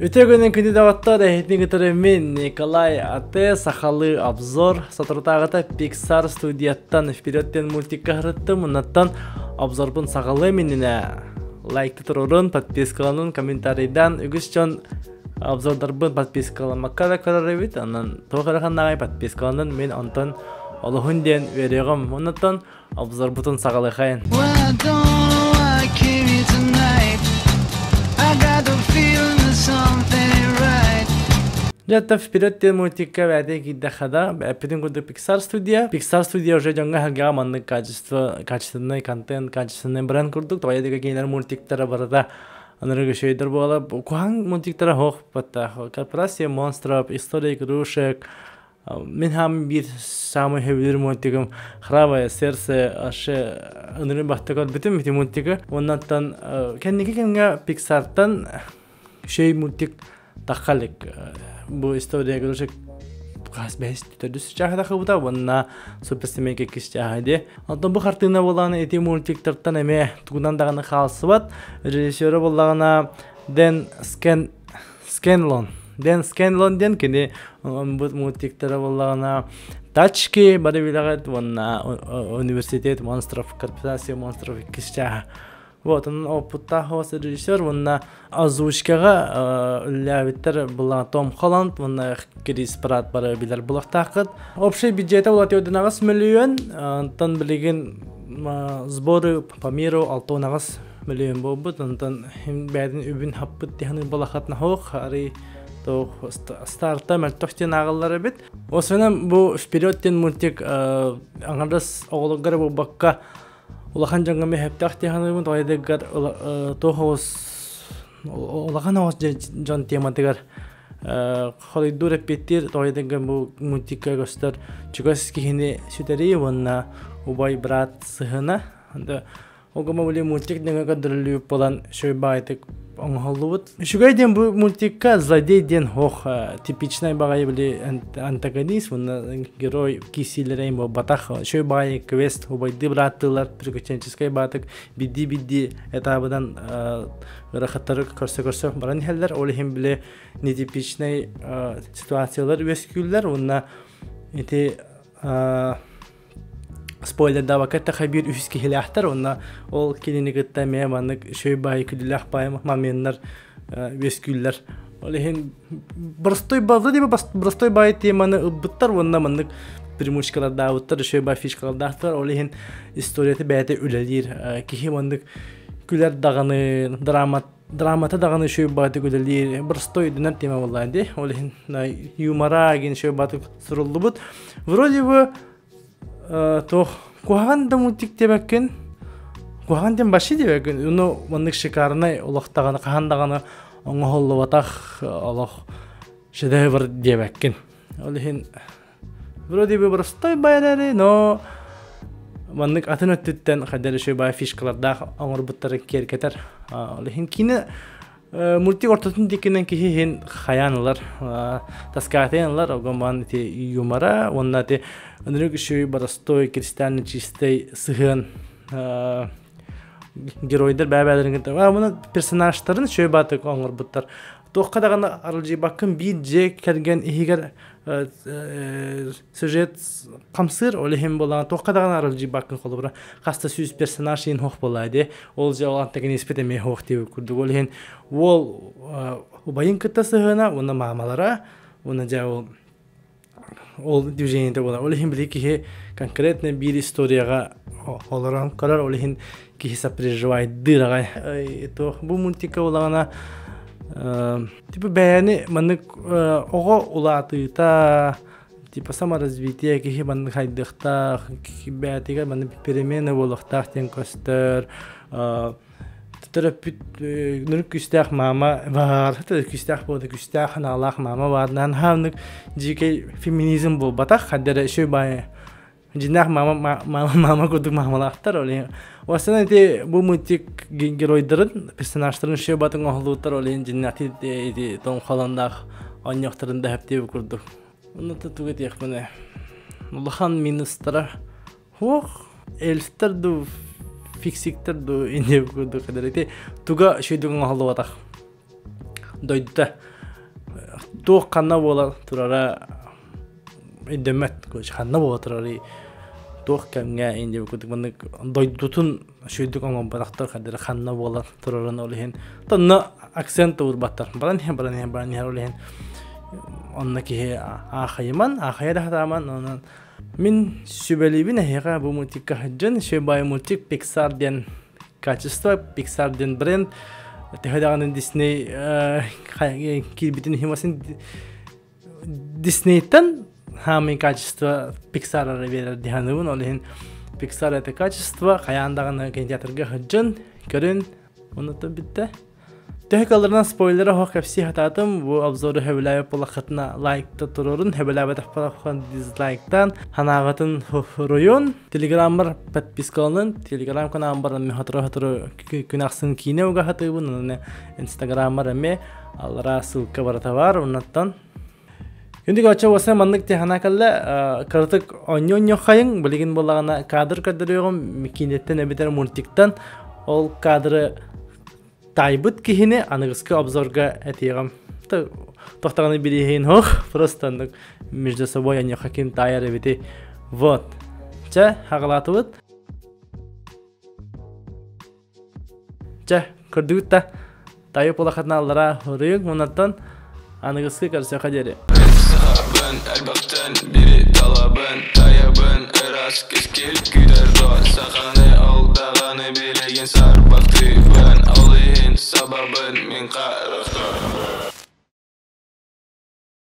Үтүө күнүн күндү доҕоттор, эһитини кытары мин Николай Ате, сахалыы обзор. Соторутааҕыта Pixar студияттан Вперед диэн мультикка сырыттым. Оннуттан обзорбун саҕалыам иннинэ лайкты турурун, подпискаланын, комментарийдан үгүс дьон обзордарбын подпискаламмакка да көрөр эбит. Онон туох эрэ ханнаҕай подпискаланын мин онтон олуһун диэн үөрүөҕүм. Оннуттан обзорбутун саҕалыахайын. Well, I don't know why I came here tonight. I got the feeling that something ain't right. Дьэ, вперед диэн мультикка бэйэтэ киирдэххэ да, эппитин курдук Pixar студия. Pixar студия уже дьоҥҥо сэргэҕэ маннык качество, качественный контент, качественный бренд курдук. Тоҕо диэки кинилэр мультиктара барыта аныгы үчүгэйдэр буола. Куһаҕан мультиктара суох баттах. Корпорация монстров, История игрушек, Мин хаам биир саамай сөбүлүүр мультигым «Храброе сердце» вообще ынырын бастакы көрбүтүм ити мультигы. Оннуттан кэнники кэмҥэ Pixarтан үчүгэй мультик тахха илик. Бу история короче хас бэһис төрдүс чааһа тахыбыта уонна Супер Семейка иккис чааһа дии. Онтон бу хартыына буолааны ити мультиктартан эмиэ тугунан даҕаны хаалсыбат. Режиссера буоллаҕына Дэн Скен Скэнлон. Дэн Скэнлон диэн кини бу мультиктара буоллаҕына Тачки бары билэҕит уонна Университет монстров, Корпорация монстров иккис чааһа. Вот, он опыттаах режиссер уонна озвучкаҕа үлэлээбиттэр была Том Холланд уонна Крис Пратт бары билэр булахтааххыт. Общий бюджета була 4 миллион, онтон билигин сборы по миру 6 мөлүйүөн буолбут, онтон бэйэтин үбүн хаппыт диһаны балахатна хоох, арый то старта мөлтөх диэн ааҕаллар эбит. Осынан бу Вперед диэн мультик аҥардас оҕолоргор буолбакка улахан дьоҥҥо мөһөптөөх диһаныбын тоҕойдыгар туох оҕус улахан оҕус дьон тематыгар хоруйдуур эппиэттиир тоҕойдыгар бу мультикка көстөр чугас киһини сүтэрии уонна убай брат сыһына Огома били мультик нөҥө көрдөрүллүбүт буолан үчүгэй баҕайытык оҥоһуллубут. Үчүгэй диэн бу мультикка злодей диэн ох типичнай баҕайы били антагонист уонна герой киирсиилэрэ буолбатах. Үчүгэй баҕайы квест убайдыы бырааттыылар приключенческай баатык бидди-бидди этабынан ыарахаттары көрсө-көрсө баран иһэллэр. Ол иһин били нетипичнай ситуациялар үөскүүллэр уонна ити спойлердаабакка эттэххэ биир үһүс киһилээхтэр уонна ол кинини кытта эмиэ маннык үчүгэй баайы күлүүлээх баайы моменнар үөскүүллэр. Ол иһин простой база диби простой баайы теманы ылбыттар уонна маннык примучкалардаабыттар, үчүгэй баай фишкалардаахтар. Ол иһин историята бэйэтэ үлэлиир. Киһи маннык күлэр даҕаны драма драмата даҕаны үчүгэй баҕайытык үлэлиир простой өйдөнөр тема буоллаа дии. Ол иһин юмора гин үчүгэй баҕайытык суруллубут. Вроде бы туох куһаҕан да мультик диэбэккин, куһаҕан диэн вообще диэбэккин, ну маннык шикарнай олох даҕаны хаһан даҕаны оҥоһуллубатах олох шедевр диэбэккин. Ол иһин вроде бы простой баайрары, но маннык атын өттүттэн хайдах үчүгэй баай фишкалардаах оҥорбуттары киэргэтэр. Ол иһин киинэ мультик ортотун диэкинэн киһи иһин хайаан ылар, таскаатыйан ылар, огоман ити юмора уонна ити ынырык үчүгэй боростой, кристально чистай сыһыан геройдар бэйэ-бэйэлэрин кытта персонажтарын үчүгэй баатык оҥорбуттар. Туохха даҕаны аралдьыйбаккын биир дьиэ кэргэн иһигэр сюжет хамсыыр, ол иһин буоллаҕына туохха даҕаны аралдьыйбаккын холобура хаста сүүс персонаж иһин суох буоллаа дии. Ол дьэ ол антагониспыт эмиэ суох диэбит курдук. Ол иһин уол убайын кытта сыһыана уонна маамалара уонна дьэ ол ол движениетэ буолар. Ол иһин били киһи конкретно биир историяҕа олорон көрөр, ол иһин киһи сопереживайдыыр аҕай. Туох бу мультикка буоллаҕына типа бэйэни маннык оҕо улаатыыта типа саморазвитие киһи маннык хайдыахтаах бэйэтигэр маннык перемена буолуохтаах диэн көстөр төрөппүт нөрүк күүстээх маама баар күүстээх буолда күүстээх ханаалаах маама баар наһааннык дьиикэй феминизм буолбатах ханна эрэ үчүгэй баайы дьиҥнээх маама маама маама курдук маамалаахтар ол иһин Уостан ити бу мультик геройдарын персонажтарын үчүгэй батын оһолуутар ол иһин дьиҥнээх ити Том Холландаах оонньуохтарын да сөптүө курдук онно тугу этиэхпинэ улахан минустара Суох, эльфтэр дуу, фиксиктэр дуу инде курдук кэлэр. Ити туга үчүгэйдик оҥоһуллубатах. дойдута туох ханна буола турара өйдөммөт ханна буола турарый туох кэмҥэ инди курдук маннык дойдутун сүүрдүк оҥорботохтор хаддара ханна буола турарын ол иһин тонно акцент уурбаттар баран иһэн баран иһэн баран иһэр ол иһин онно киһи аахайыман аахайа да сатааман онон мин сүбэлиибин эһиэхэ бу мультикка сылдьан үчүгэй мультик Pixar диэн качество Pixar диэн бренд төһө даҕаны Disney киирбитин иһин Disneyттэн хаамый качество Pixar эрэ биэрэр дии саныыбын. Ол иһин Pixar это качество хайаан даҕаны кинотеатрга сылдьын, көрүн, оннуттан бүттэ. Төһө калларынан спойлеры оһох кэпсии сатаатым. Бу обзору сөбүлээбит буоллаххытына лайкта турорун, сөбүлээбэтэх буоллаххытына дизлайктаан, санааҕытын суруйун. Телеграммар подпискаланын, телеграм каналымбар эмиэ сотору-сотору күн ахсын киинэ уга сатыыбын, онон инстаграммар эмиэ аллараа ссылка барыта баар оннуттан Күндү көрчө болса маннык техана кэллэ кыратык онньу-онньу билигин буоллаҕына кадр көрдөрүөҕүм киинэттэн эбэтэр мультиктан ол кадры таайбыт киһини аныгыскы обзорга этиэҕим тохтоҕуна бирииһин ох просто оннук между собой онньуха ким таайар эбити вот чэ хаҕалаатыбыт Чэ, көрдүгүт да, тайып улахатыналлара хоруйуҥ мунаттан аныгыскы көрсөхө диэри. Сахабын, элбэхтэн бири талабын, тайабын, ырас кэскил күүтэр дуо, саханы ол даҕаны билигин сарбахтыыбын, ол иһин сабабын мин.